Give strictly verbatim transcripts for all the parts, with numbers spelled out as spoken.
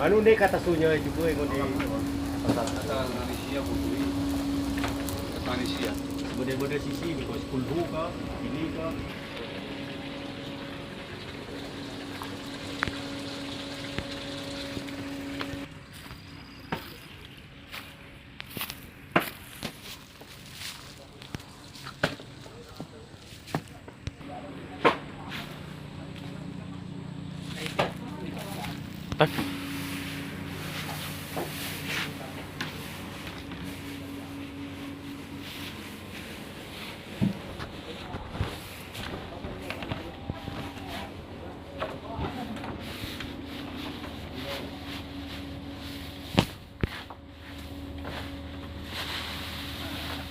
Anu deh kata sunya juga yang di asal Malaysia putih. Asal Malaysia. Benda-benda sisi, because kulhu ka, ini ka.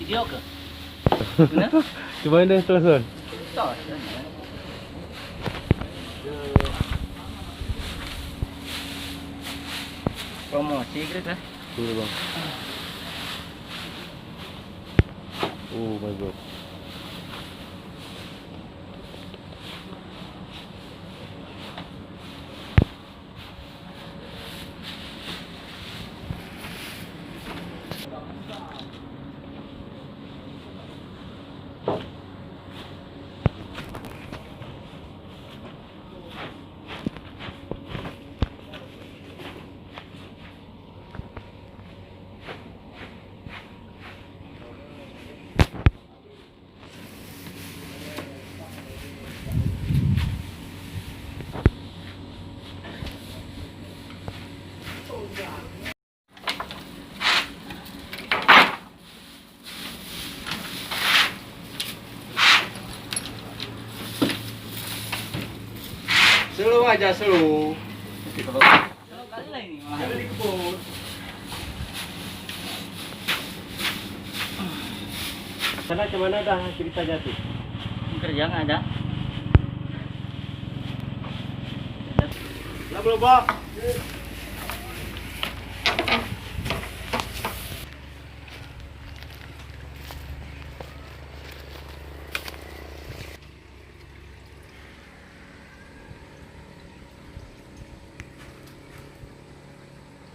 Video ke? Mana? Cuba ni terus kan. Tos. Promosi ke, kan? Betul, bang. Oh my God. Slow aja, slow. Sana ke mana dah ceritanya tu? Kerja nggak ada. Nak berubah?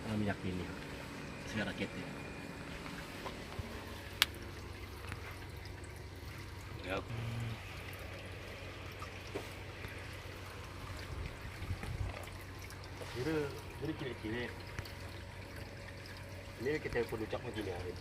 Ah, minyak ini. Sigaret rakyat ni. Ya. Kira, kira cilik-cilik. Ini kita pun ucap macam ni hari.